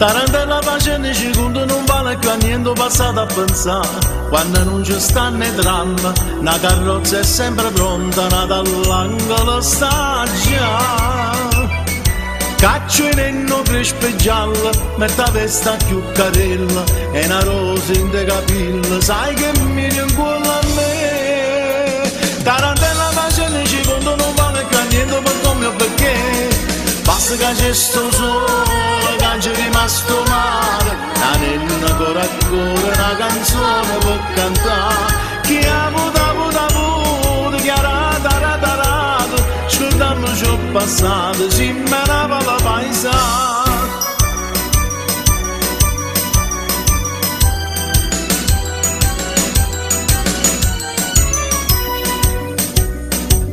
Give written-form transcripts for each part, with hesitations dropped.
Tarantella facennece cunto nun vale cchiù a niente 'o passato a penzà Quanno nun ce stanno 'e tram Na carrozza è sempre pronta n'ata all'angolo sta già Caccio 'e nenna 'o crespo è giallo Mette 'a vesta cchiù carella E na rosa 'int' 'e capille Sai che mmiria 'ncuollo a me Tarantella facennece cunto nun vale cchiù a niente pe comme o pecché Basta ca ce sta 'o sole ca nc'è rimasto 'o mare Na nenna core a core na canzone pe cantà Chi ha avuto ha avuto ha avuto chi ha dato ha dato ha dato Scurdammoce 'o passato simm' 'e Napule paisà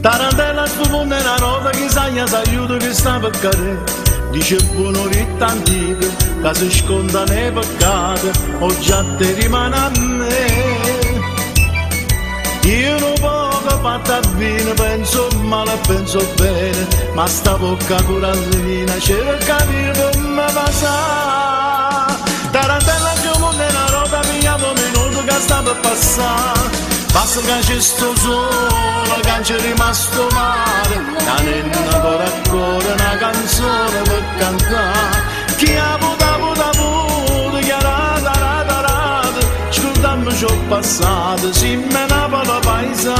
Tarantella stu munno è na rota chi saglie sagliuto chi sta pe cadè Dice buono 'o ditto antico ca se scontano 'e peccate 'o già te rimane a me Io nu poco fatto a vino penso 'o male e penso 'o bene ma sta vocca curallina cerca 'a via pe me vasà Tarantella stu munno è na rota pigliate 'o minuto ca sta pe passà Basta ca ce sta 'o sole ca nc'è rimasto 'o mare Na nenna core a core na canzone pe cantà Chi ha avuto ha avuto ha avuto chi ha dato ha dato ha dato Scurdammoce 'o passato simm' 'e Napule paisà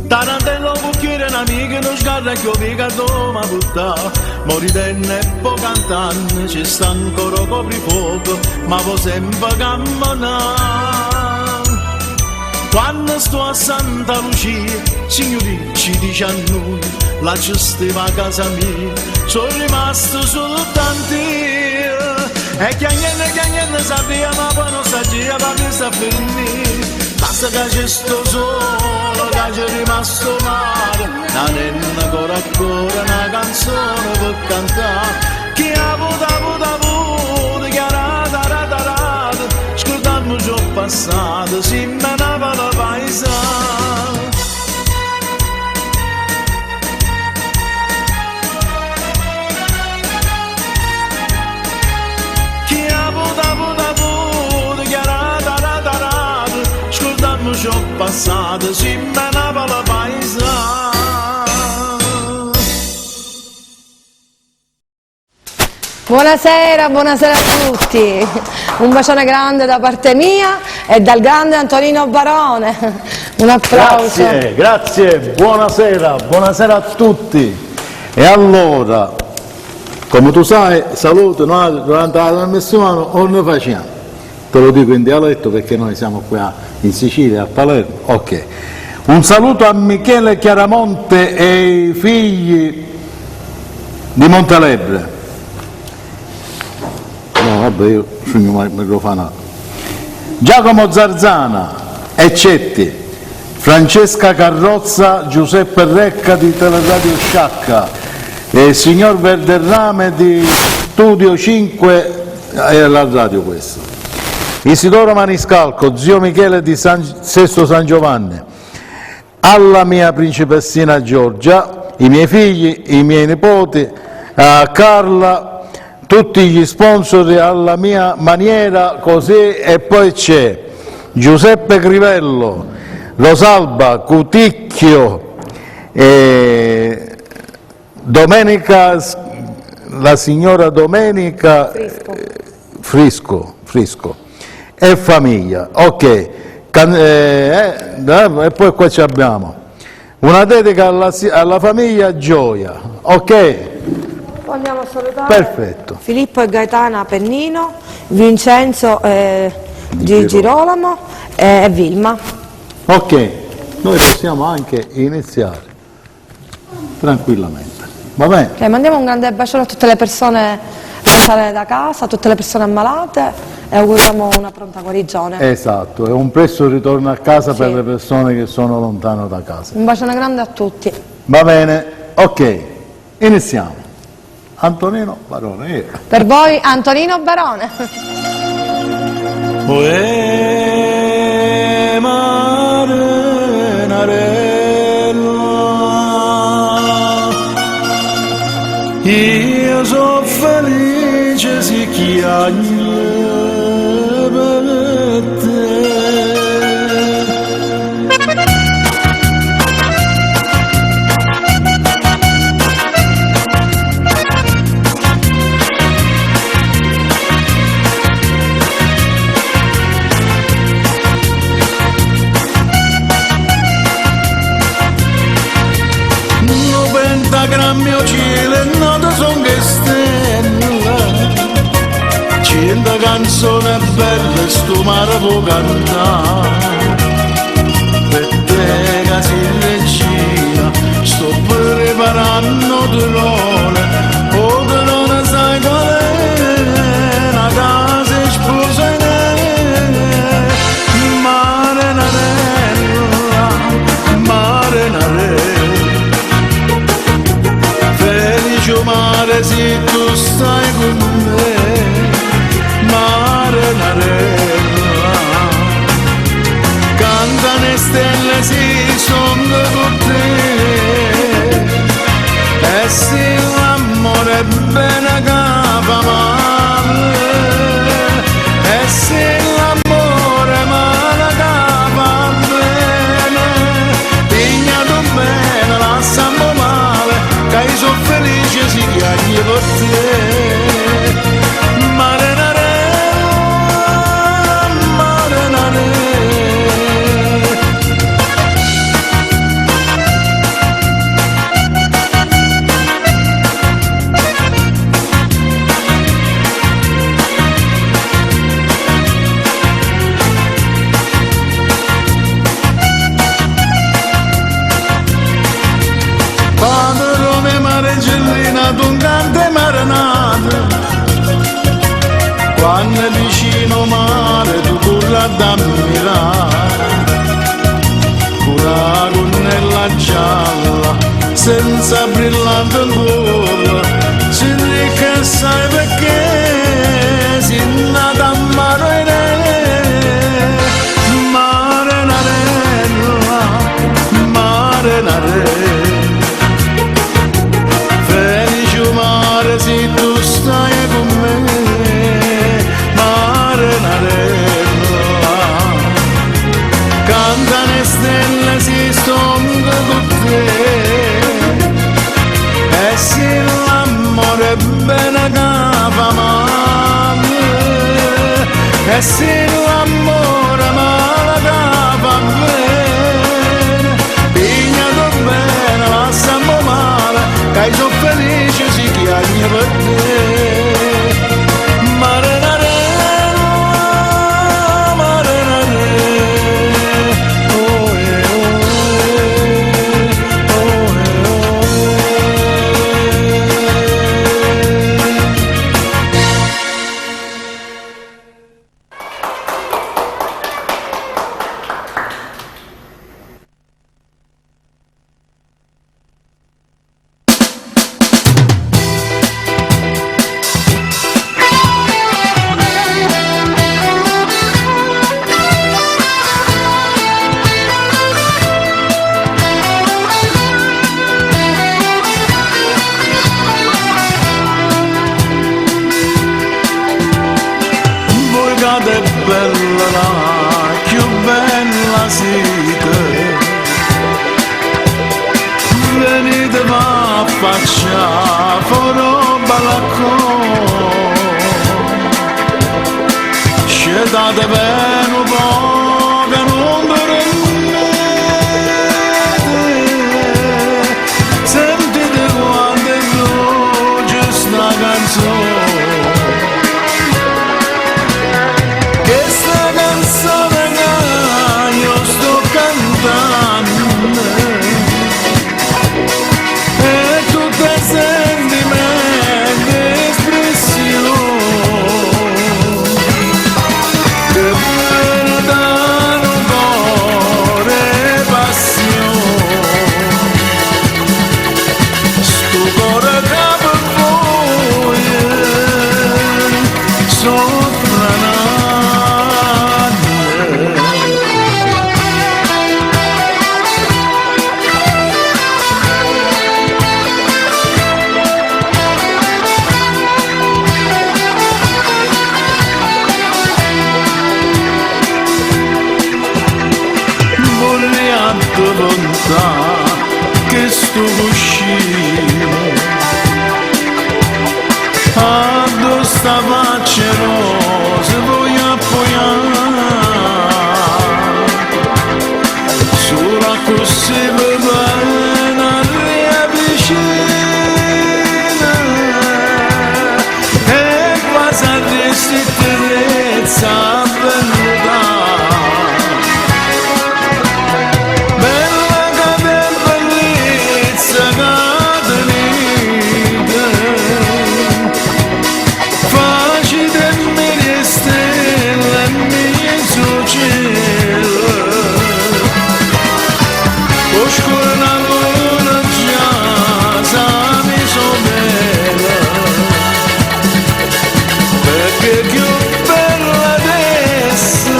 Tarantella 'o cucchiere 'e n'amico nun sgarra cchiù 'o vico addò m'ha purtà Mo ridenno e po' cantanno ce sta ancora 'o coprifuoco ma vo' sempe cammenà Quanno sto a Santa Lucia signurì ci dice a nuje là ce steva 'a casa mia so' rimasto sultanto io E chiagnenno chiagnenno s'avvia ma poi non s'aggia va messa a fernì Basta ca ce sta 'o sole ca c'è rimasto 'o mare Na nenna core a core na canzone pe cantà Chi ha avuto ha avuto ha avuto chi ha dato ha dato ha dato Scurdammoce 'o passato simm' 'e Napule paisà Chi ha avuto ha avuto ha avuto chi ha dato ha dato ha dato Scurdammoce 'o passato simm' 'e Napule paisà Buonasera, buonasera a tutti. Un bacione grande da parte mia e dal grande Antonino Barone. Un applauso. Grazie, grazie, buonasera, buonasera a tutti. E allora, come tu sai, saluto noi durante la trasmissione o ne facciamo. Te lo dico in dialetto perché noi siamo qui in Sicilia, a Palermo. Ok. Un saluto a Michele Chiaramonte e i figli di Montelebre. No, vabbè, io sono microfonato. Giacomo Zarzana e Cetti, Francesca Carrozza, Giuseppe Recca di Teleradio Sciacca e il signor Verderrame di Studio 5, è la radio questo. Isidoro Maniscalco, zio Michele di San, Sesto San Giovanni, alla mia principessina Giorgia, i miei figli, i miei nipoti, a Carla, tutti gli sponsor alla mia maniera, così, e poi c'è Giuseppe Crivello, Rosalba Cuticchio, eh, Domenica, la signora Domenica Frisco. Frisco, Frisco e famiglia, ok. Can- eh, eh, e poi qua ci abbiamo una dedica alla, alla famiglia Gioia, ok? Andiamo a salutare Perfetto. Filippo e Gaetana Pennino, Vincenzo eh, Di Girolamo e Vilma. Ok, noi possiamo anche iniziare tranquillamente. Va bene? Ok, mandiamo un grande bacione a tutte le persone lontane da casa, a tutte le persone ammalate e auguriamo una pronta guarigione. Esatto, e un presto ritorno a casa per Sì. le persone che sono lontano da casa. Un bacione grande a tutti. Va bene, ok, iniziamo. Antonino Barone, io. Per voi Antonino Barone. Uè mare. Io sono felice se chiagno per te. No pentagrammi cielo e note son che stelle Cento canzoni belle sto mare può cantare Per te che sei regina sto preparando drone O drone sai qual è La casa è sposa Marinarella, marinarella Felice mare se tu stai con me, marinarella. Canta le stelle si sono con te, e se l'amore è bene che fa male, e se l'amore è male che fa bene, pignato bene, lasciamo male, che io sono felice si chiagni per te. Marinarella, marinarella. Padrone Margellina d'un grande marinata Quando è vicino mare tu corri ad ammirare Con la gonnella gialla senza brillante in cuore Si ricca e sai perché si è nata a mare Marinarella, marinarella Felice mare se tu stai con me, marinarella. Canta le stelle se sono con te, e se l'amore è bene che fa male, e se l'amore è male che fa bene, pignato bene, lasciamo male, che io sono felice si chiagna per te. Marinarella, marinarella, oh eh, oh eh, oh eh, oh eh. Voi cade bella la più bella siete Venite va faccia fuori balcone Scetate per un po' che non dormite Sentite quando è dolce sta canzone Questa canzone che io sto cantando è tutta sentimento e espressione che viene da sta faccia rosa voglio appoggiare Solo così mi viene a vicina E quasi a resistenza venuta Bella che bellezza che tenete Facitemi le stelle mezzo cielo Oscura la luna già sa mi bella Perché più bella adesso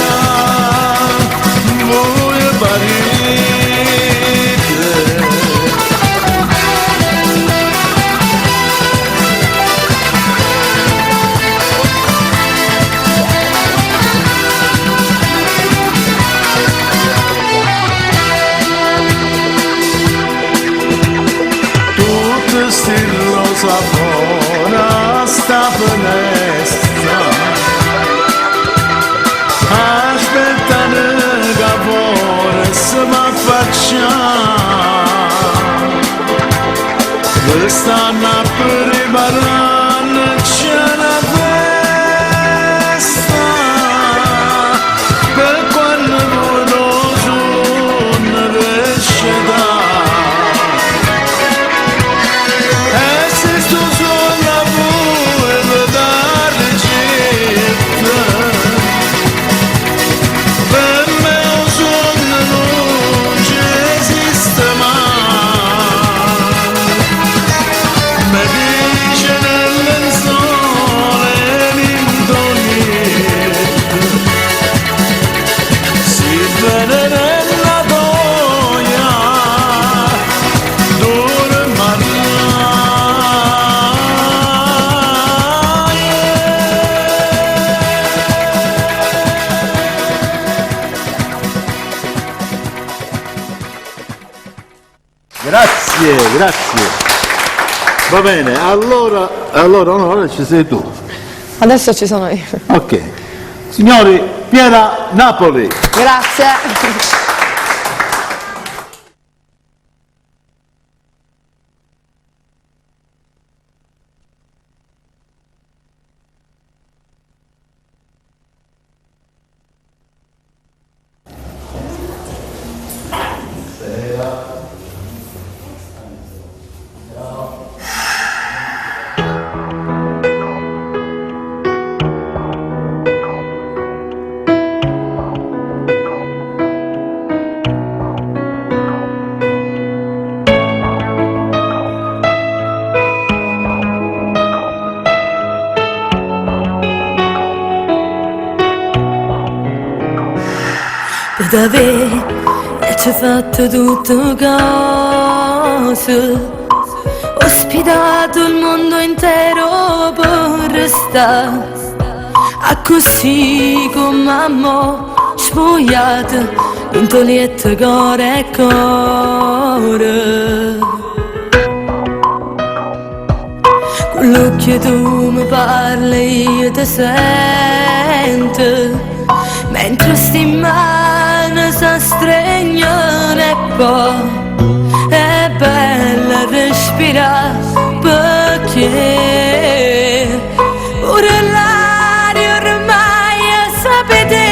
voi parete. Tutte sti rosa buona sta finestra Aspettano che fuori si va a Stanno a preparare c'è una festa Per quando non sono crescita E se sto solo a voi da ricetta Per me un sogno non ci esiste mai Mi dice nel lenzuolo e Si vede nella gioia Grazie, grazie. Va bene, allora, allora Onore ci sei tu. Adesso ci sono io. Ok. Signori, Piera Napoli. Grazie. Per te e ci ho fatto tutto cose Ho sfidato il mondo intero per restare A così come mo spogliata In tuo letto cuore e cuore Quello che tu mi parli io ti sento Mentre sti mani si stringono e poi È bella respirare perché Pure l'aria ormai sapete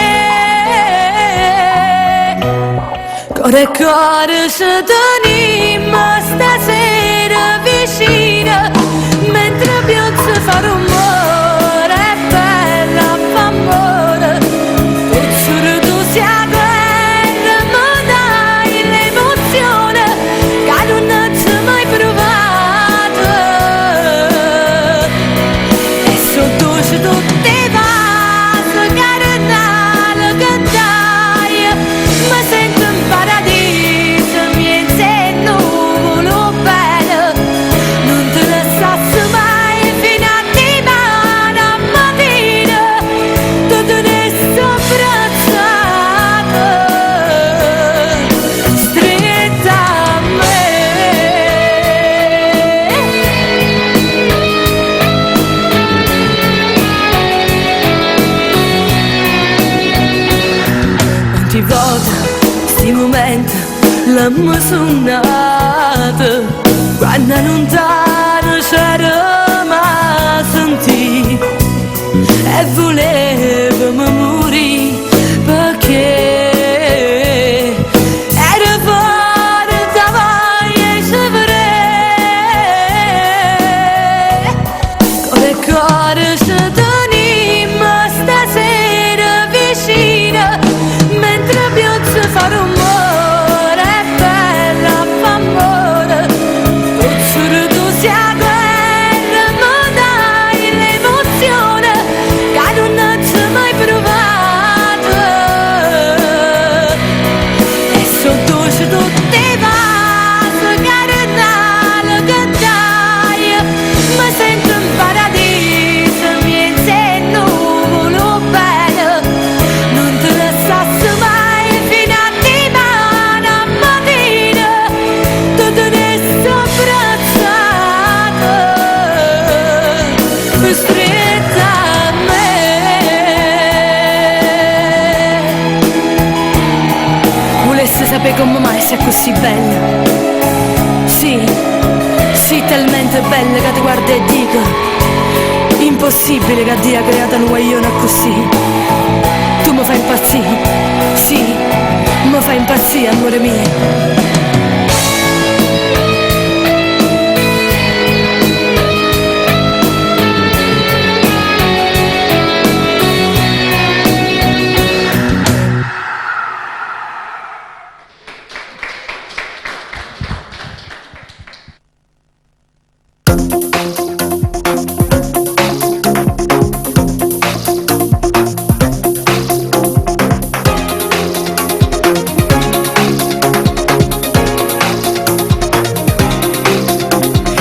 Cuore e cuore ci teniamo stasera vicina Mentre piazza fa rumore è bella fa amore Tu giuro tu sia guerra ma dai l'emozione Che non c'è mai provato E sotto c'è tutte le carnale che dai Mi sento in paradiso, mi insegno volo bene Non Sti momenti l'abbiamo sognato Quando lontano c'era ma sentì E volevamo morire perché Era fuori da vai e ci vorrei Cuore cuore ci tenimmo stasera vicino Mentre pioggia fa rumore è bella fa amore Tu tu sia guerra ma dai l'emozione Che non c'è mai provato E sono dolce tutte i vasi carnale che dai Mi sento in paradiso, mi insegno volo bene Non te lasciassi mai fino a dimani a mattina Ti tenessi abbracciata Stretta a me Volesse sapere come mai sei così bella Sì, sì, talmente bella che ti guardo e dico Impossibile che Dio ha creato un guaglione così Tu mi fai impazzire, sì, mi fai impazzire, amore mio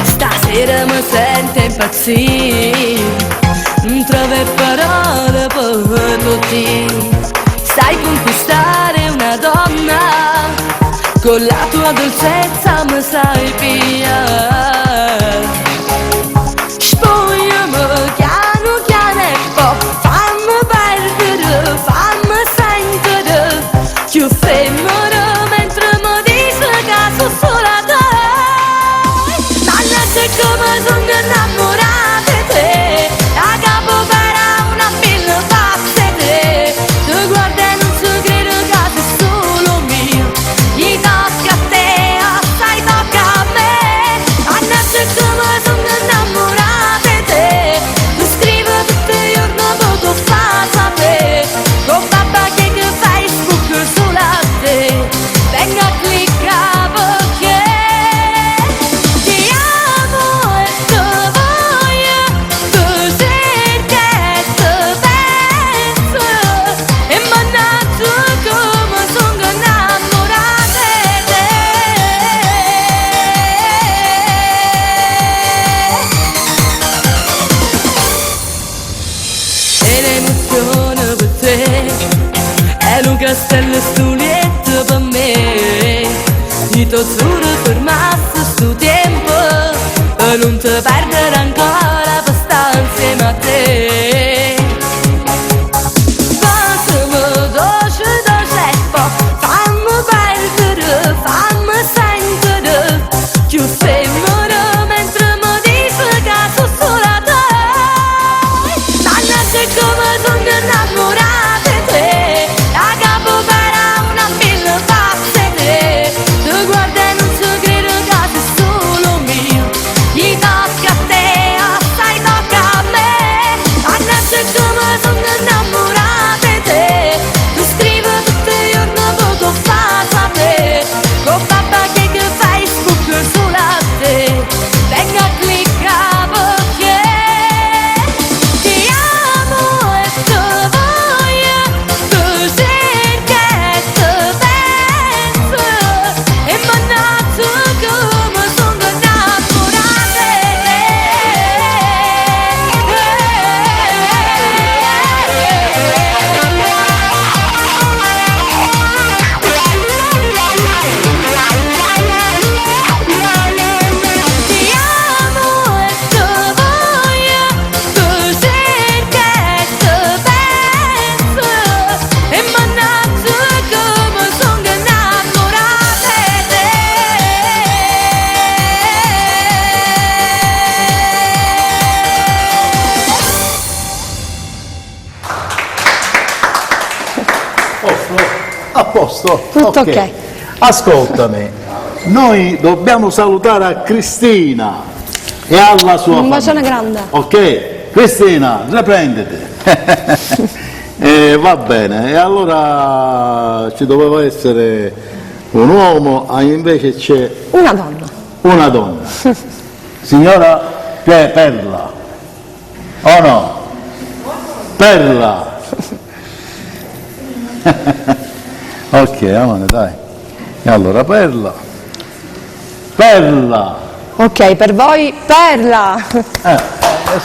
Stasera mi sento impazzire Non trovo parole per tutti Sai conquistare una donna Con la tua dolcezza mi sai pigliare Spogliami piano piano e poi fammi perdere, fammi sentire Più femmina mentre mi dice che sono sola te Mannaggia come sono innamorata di te La capo per una mille pazze te Ti guardo e non ci credo che sei solo mio Gli tocca a te, assai tocca a me Mannaggia come sono innamorata di te Ti scrivo tutti i giorni poco fa sapere Con papà che che Facebook solo a te Vengo a cliccare perché Ti amo e ti voglio Ti cerco e ti penso E mannaggia come sono innamorata di te E l'emozione per te È un castello stu letto per me Io ti giuro fermasse sto tempo E non ti perdere ancora per stare insieme a te Passami dolce dolce e poi fammi perdere, fammi sentire Più femmina mentre mi dice che sono sola te Mannaggia come sono innamorata di te La capo per una mille pazze te Ti guardo e non ci credo che sei solo mio Gli tocca a te, assai tocca a me Mannaggia posto? Tutto ok. Ascoltami, noi dobbiamo salutare a Cristina e alla sua Un bacione famiglia. grande. Ok, Cristina, riprenditi. Va bene, e allora ci doveva essere un uomo, ah, invece c'è Una donna. una donna. Signora Perla, o no? Perla. Ok, amore, dai. E allora Perla. Perla. Ok, per voi Perla.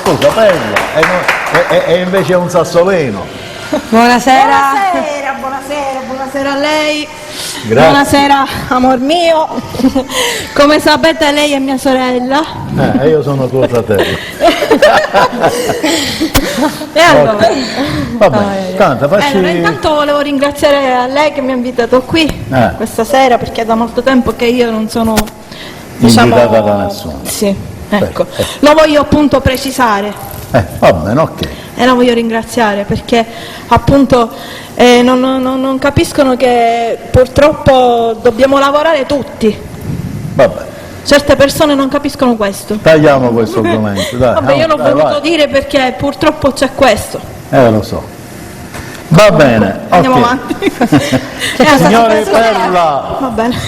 Scusa, Perla. E, no, e invece è un sassolino. Buonasera. Buonasera, buonasera, buonasera a lei. Grazie. Buonasera, amor mio. Come sapete lei è mia sorella. E io sono tuo fratello. E allora? Ok. Va bene, canta, facci... Allora, intanto volevo ringraziare a lei che mi ha invitato qui questa sera, perché è da molto tempo che io non sono, diciamo, Invitata da nessuno. Sì, ecco. Beh, Lo voglio appunto precisare. Va bene, ok. E la voglio ringraziare perché appunto non capiscono che purtroppo dobbiamo lavorare tutti. Va bene. Certe persone non capiscono questo. Tagliamo questo argomento, dai. Vabbè, io l'ho dai, voluto vai. dire perché purtroppo c'è questo. Lo so. Va bene, Andiamo ok. avanti. Signore Perla. Va bene.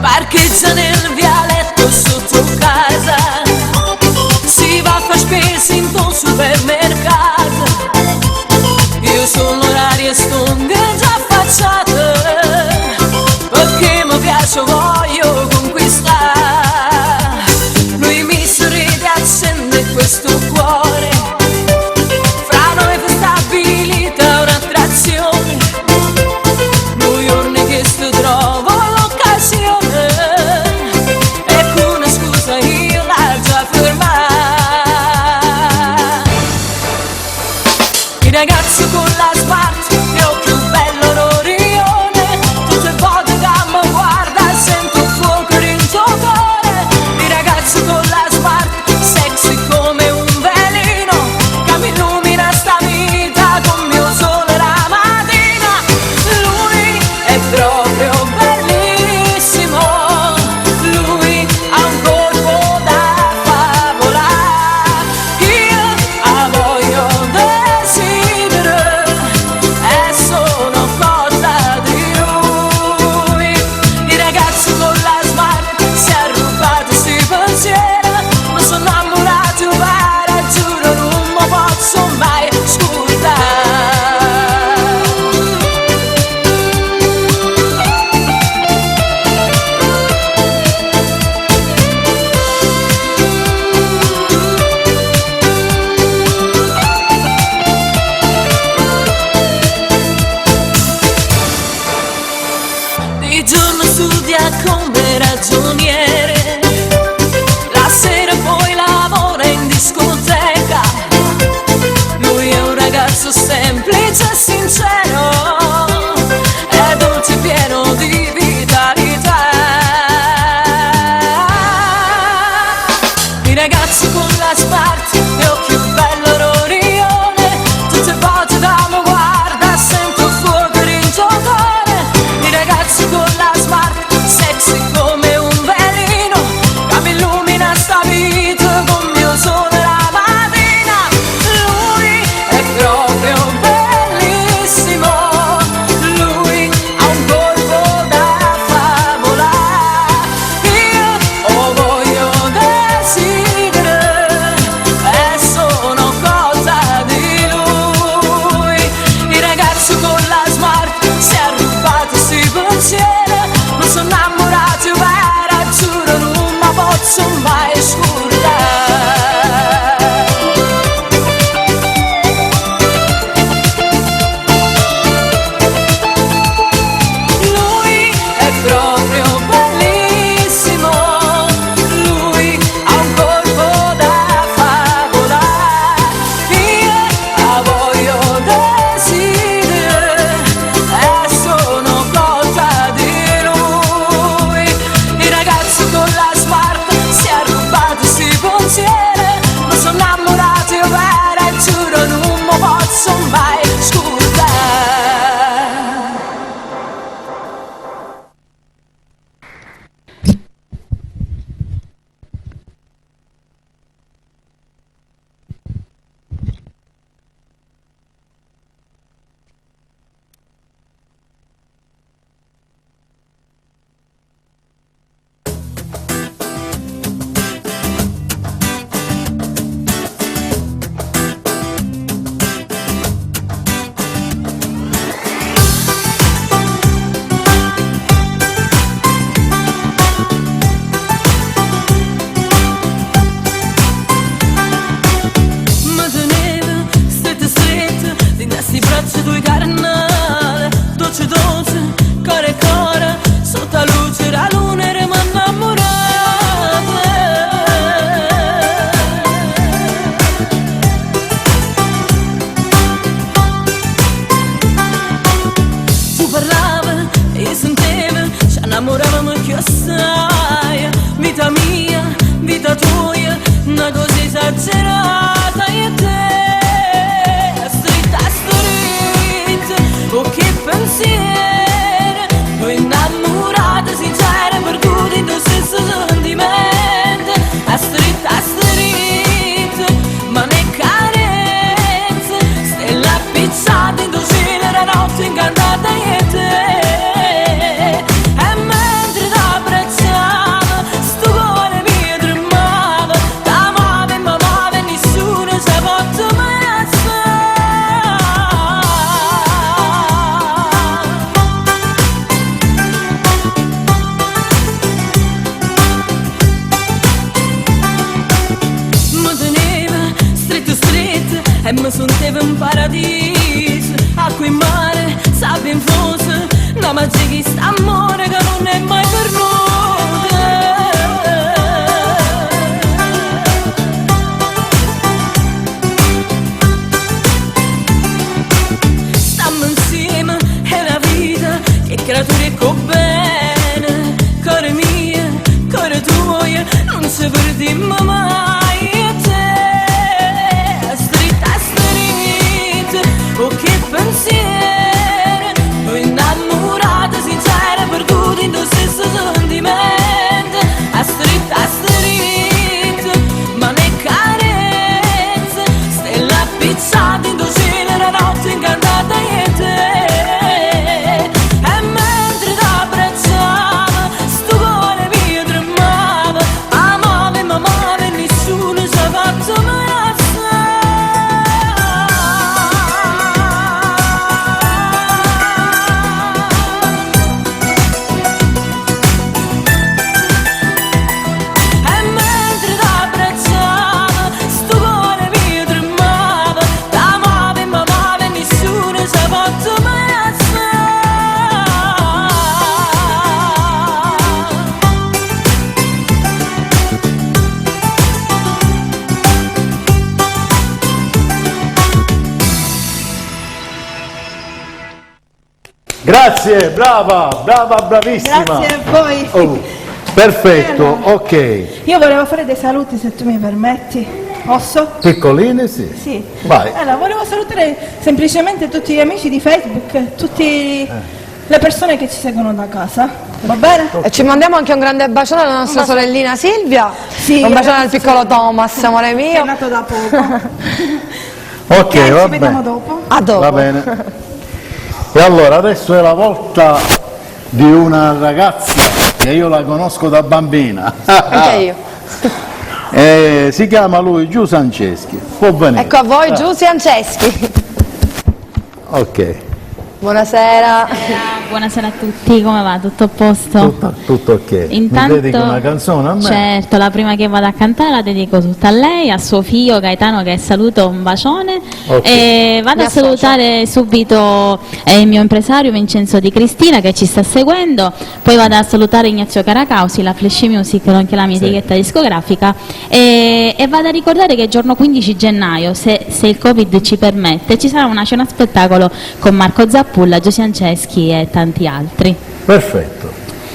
Parcheggia nel vialetto sotto casa, si va a far spese in un supermercato. Io sono l'orario e sto già affacciata, perché mi piace voglio conquistare. Lui mi sorride e accende questo cuore, fra noi fu stabilita un'attrazione. Noi giorni che sto trovo l'occasione, e con una scusa io la già fermata. Il ragazzo con la smart è il più bello l'orione, tutte volte che mi guarda sento fuoco dentro cuore. Il ragazzo con la smart, sexy come un velino, che mi illumina sta vita con mio sole la mattina. Lui è proprio bellissimo, lui ha un corpo da favola. Io a voglio desidero, E mi sentivo in paradiso, acqua in mare, sabbia infusa, una magia che sta amore che non è mai perduta. Stiamo insieme è la vita che creature con bene Cuore mio, cuore tuo, non ci perdiamo mai e te Stretta, stretta, oh che pensiero Noi innamorati, sinceri, perduti in tuo stesso sentimento A stretta, stretta, ma ne carezze Stella appizzata in tuo cielo, la notte incantata e te E mentre ti abbracciavo, sto cuore mio tremava Amavo e m'amava e nessuno ci ha fatto mai E mentre t'abbracciavo, sto cuore mio tremava T'amavo e m'amava e nessuno ci ha fatto mai Grazie, brava, brava, bravissima. Grazie a voi. Oh, perfetto, ok. Io volevo fare dei saluti se tu mi permetti. Posso? Piccolini, sì. Sì. Vai. Allora, volevo salutare semplicemente tutti gli amici di Facebook, tutte le persone che ci seguono da casa. Va bene? E ci mandiamo anche un grande bacione alla nostra sorellina Silvia. Sì, un bacione al grazie. piccolo Thomas, amore Che mio. è nato da poco. Ok, ci va vediamo bene. dopo. A dopo. Va bene. E allora adesso è la volta di una ragazza che io la conosco da bambina. Anche io. Si chiama lui Giù Sanceschi. Può venire. Ecco a voi Giusy Anceschi. Ok, Buonasera. Buonasera a tutti, come va? Tutto a posto? tutto ok. Intanto, Mi dedichi una canzone a me? Certo, la prima che vado a cantare la dedico tutta a lei, a suo figlio Gaetano che saluto, un bacione. Ok. E vado Mi a associo. salutare subito il mio impresario Vincenzo Di Cristina che ci sta seguendo, poi vado a salutare Ignazio Caracausi, la Flash Music, nonché la mia Sì. etichetta discografica e vado a ricordare che giorno 15 gennaio, se il Covid ci permette, ci sarà una cena spettacolo con Marco Zappulla, Giusy Anceschi e tanti altri. Perfetto.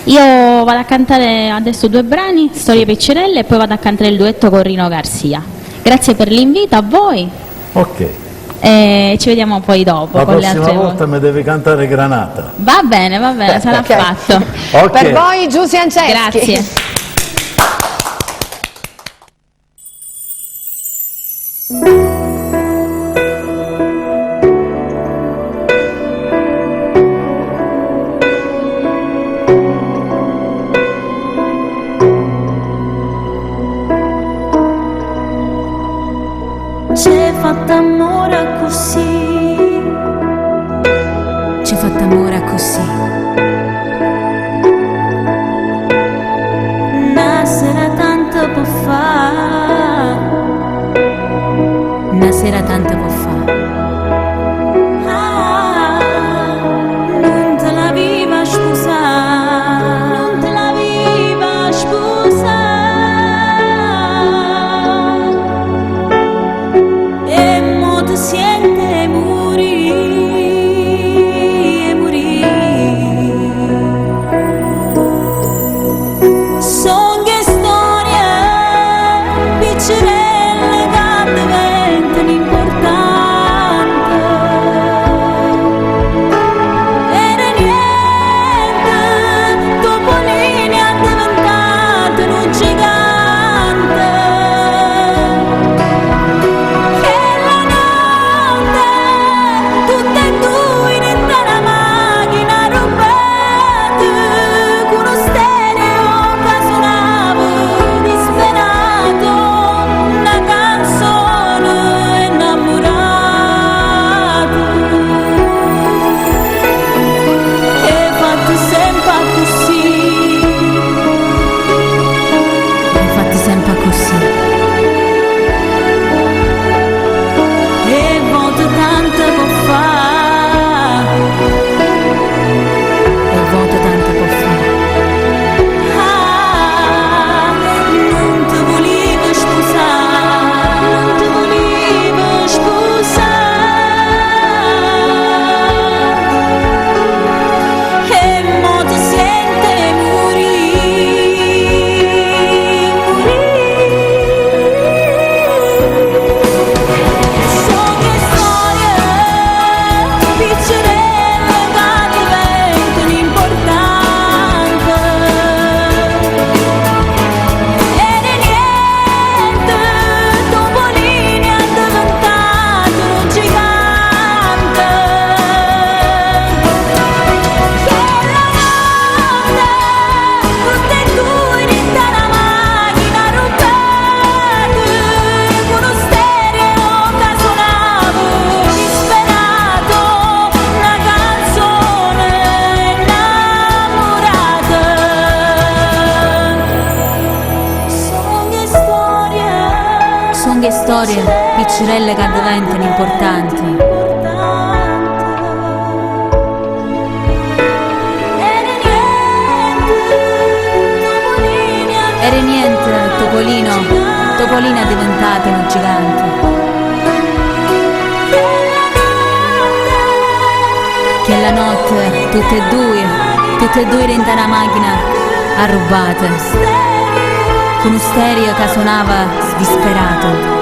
Io vado a cantare adesso due brani, Storie Piccerelle, e poi vado a cantare il duetto con Rino Garzia. Grazie per l'invito a voi Ok. e ci vediamo poi dopo La con le prossima altre volta mi devi cantare Granata. Va bene, va bene, sarà Ok. fatto. Ok. Per voi Giusy Anceschi. Grazie. C'è fatta amore così, C'è fatta amore così, una sera tanto può fare. una sera tanta può fa. Ah, non te la viva sposare, non te la viva sposare. E mo ti sente morire, morire. Son che storie piccerelle che diventano importanti. Piccerelle che diventano importanti. Era niente, Topolino, Topolino è diventato un gigante. Che la notte, tutte e due, tutte e due dentro una macchina, arrubate. Con un stereo che suonava sdisperato.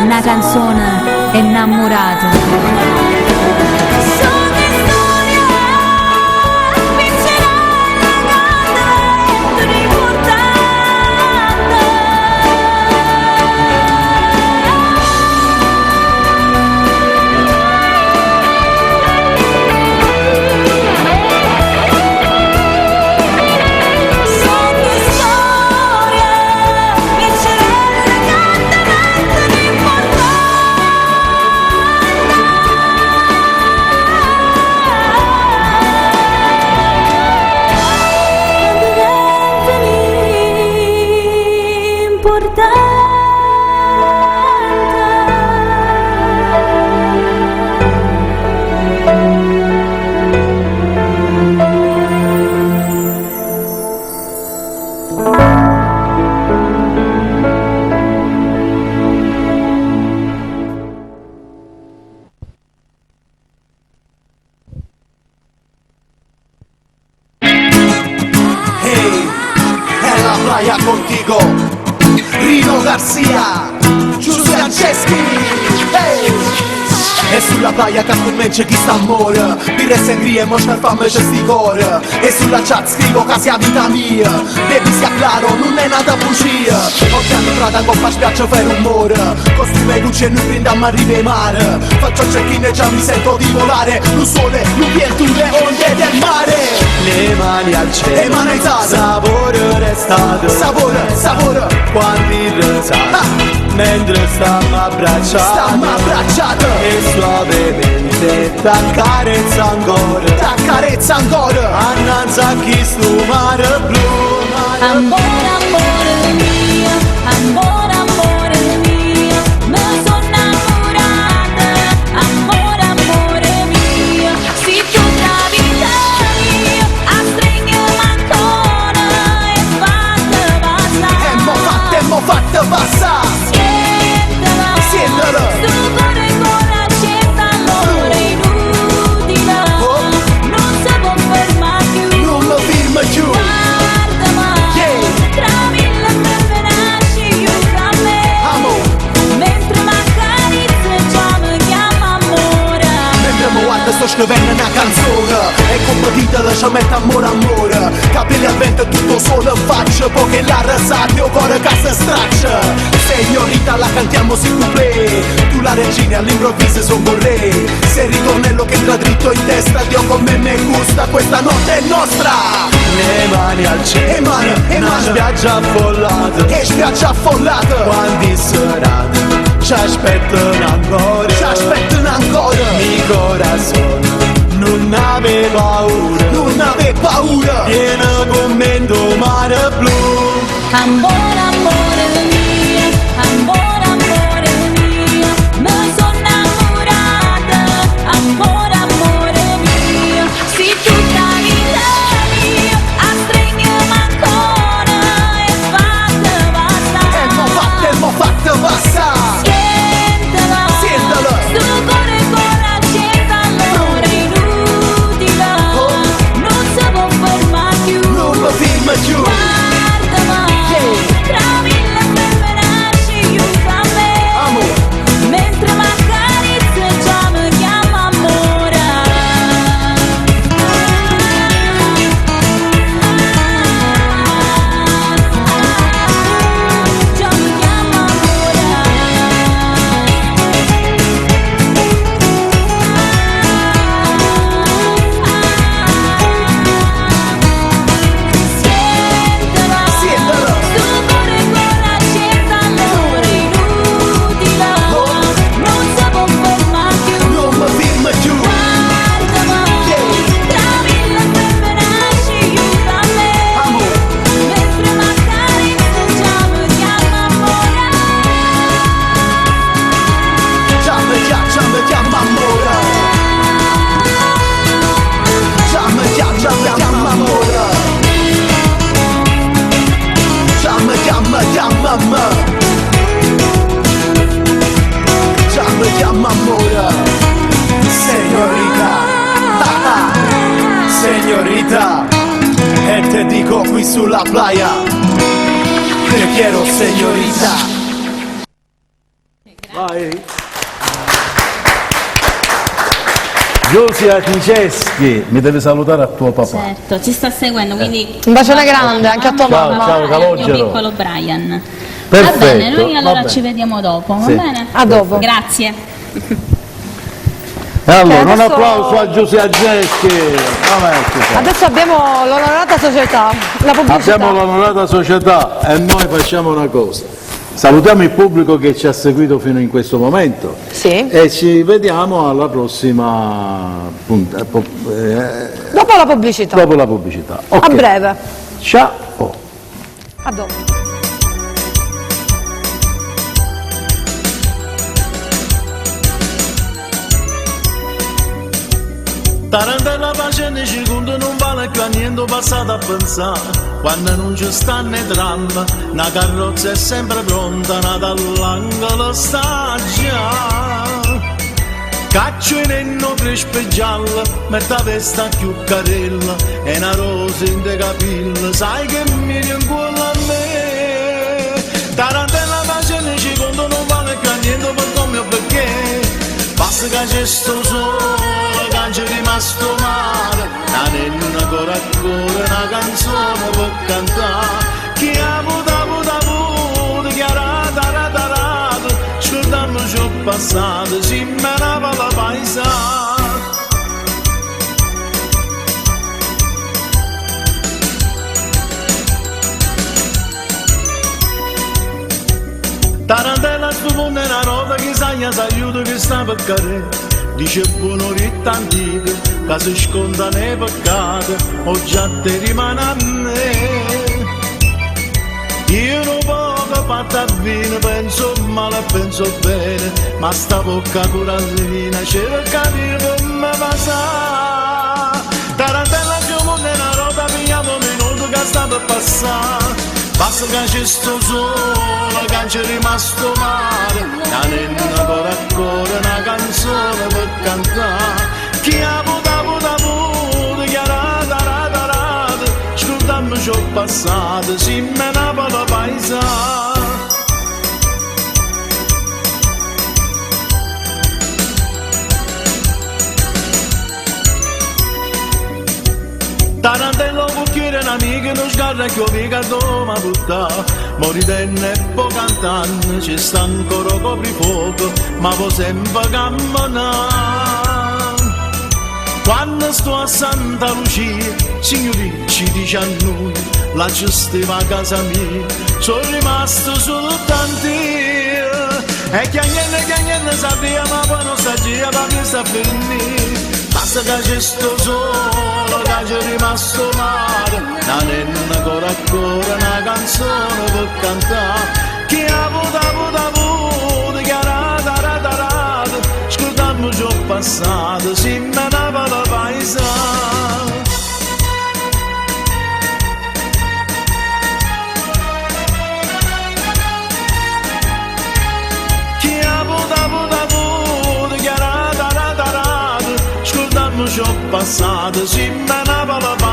Una canzone innamorata. Hey, en la playa contigo, Rino Garcia, Giuseppe Ceschi. Hey! E sulla playa che comincia chi sta amore Birra e sangria e mo scarfam c'è sti core E sulla chat scrivo che sia vita mia Baby sia chiaro, non è nata bugia Ho piano coppa spiaggia fai rumore Costume luce e noi prendiamo a riva mare Faccio check-in e già mi sento di volare Lo sole, lo vento, le onde del mare Le mani al cielo, E mani alzate. Sapore restato, Sapore, sapore. Quanti risate, Ah. mentre stiamo abbracciati, Stiamo abbracciati. E suavemente t'accarezza ancora, T'accarezza ancora. Annanzi a chi sto mare blu. Amore, amore mio, amore, amore mio, mi sono innamorata, amore, amore mio, se tu la vita mia, astringimi ancora e fatte passare. E mo fatte, mo fatte passare. Sientela, Sientela. sto cuore corre a cento all'ora è inutile, Oh. non si può fermare più. Non mi fermo più. Guardami, Yeah. tra mille femmine sciuta a me. Amo. Mentre m'accarezza già mi chiama amore. Mentre mi guarda sto scrivendo una canzone E come titolo ci metto amore amore Capelli al vento e tutto solo in faccia Poche la rasate o cuore che si straccia Signorita la cantiamo s'il vous plaît Tu la regina all'improvviso sono con re Se il ritornello che entra dritto in testa Dio come me gusta questa notte è nostra Le mani al cielo, E mani, e una mani. spiaggia affollata, Che spiaggia affollata quanti serate ci aspettano ancora, Ci aspettano ancora Mi corazón non ave paura, Non ave paura vieni con me in mare blu. Amore, amore mio, amore, amore mio, mi sono innamorata, amore, amore mio, se tutta la vita mia, astringimi ancora e fatte passare. E mo fatte, mo fatte passare Sientela, Sientela. sto cuore corre a cento all'ora è inutile, Oh. non si può fermare più. Non mi fermo più Guardami, Yeah. tra mille Qui sulla playa. Te quiero señorita. Vai. Giusia Ciceschi, mi devi salutare a tuo papà. Certo, ci sta seguendo, quindi Un bacione grande anche a tua Ciao, mamma. ciao e al mio Calogero. piccolo Brian. Perfetto, Va bene, noi va allora bene. ci vediamo dopo, va Sì. bene? A dopo. Grazie. E allora, Ok, un adesso- applauso a Giusia Ciceschi. Vabbè, ci siamo. Adesso abbiamo l'onorata società, la pubblicità. Abbiamo l'onorata società e noi facciamo una cosa. Salutiamo il pubblico che ci ha seguito fino in questo momento. Sì. E ci vediamo alla prossima puntata, Dopo la pubblicità. dopo la pubblicità. Ok. A breve. Ciao. A dopo. Tarantella facendo secondo non vale più a niente passato a pensare. Quando non ci stanno i tram, una carrozza è sempre pronta, nata all'angolo sta già. Caccio in enno crespe gialla, metta vesta più carella, e una rosa in de capelli, sai che mi rincuola a me. Tarantella facendo secondo non vale più a niente per come o perché. Basta che c'è sto sole, che c'è rimasto male, la nenna ancora ancora una canzone per cantare. Chi ha avuto, avuto, avuto, chi ha rato, rato, rato, scordandoci il passato, si menava la paesana. Tarantella sto mondo è una roda che sa s'aiuta che sta per cadere. Dice buon'oretta antica che si sconta nei peccati, o già te rimane a me. Io non poco fatto a vino, penso male e penso bene, ma sta bocca corallina cerca di come passare. Tarantella più mondo è una roda, pigliamo un minuto che sta per passare. Basta che c'è sto sole, che c'è rimasto male, la nenna ancora ancora una canzone per cantare. Chi ha avuto, avuto, avuto, chi ha rato, rato, rato, scordammi ciò passato, si menava la paesana. Tarantello cucchiere un'amica non sgarra che mica doma butta Moridenne e poi cantando ci sta ancora coprifuoco ma può sempre camminare Quando sto a Santa Lucia, signori ci dice a noi, la steva a casa mia, sono rimasto solo tanti. E chiagnendo, chiagnendo sapeva, ma poi non sapeva, ma mi sta finire. Basta che c'è sto solo, che c'è rimasto male, una nenna ancora ancora una canzone per cantare. Chi ha avuto, avuto, avuto, chi ha rato, rato, rato, scordammi ciò passato, si menava la paesana. Chi ha avuto, avuto, avuto, chi ha rato, rato, rato, scordammi ciò passato, si menava la paesana.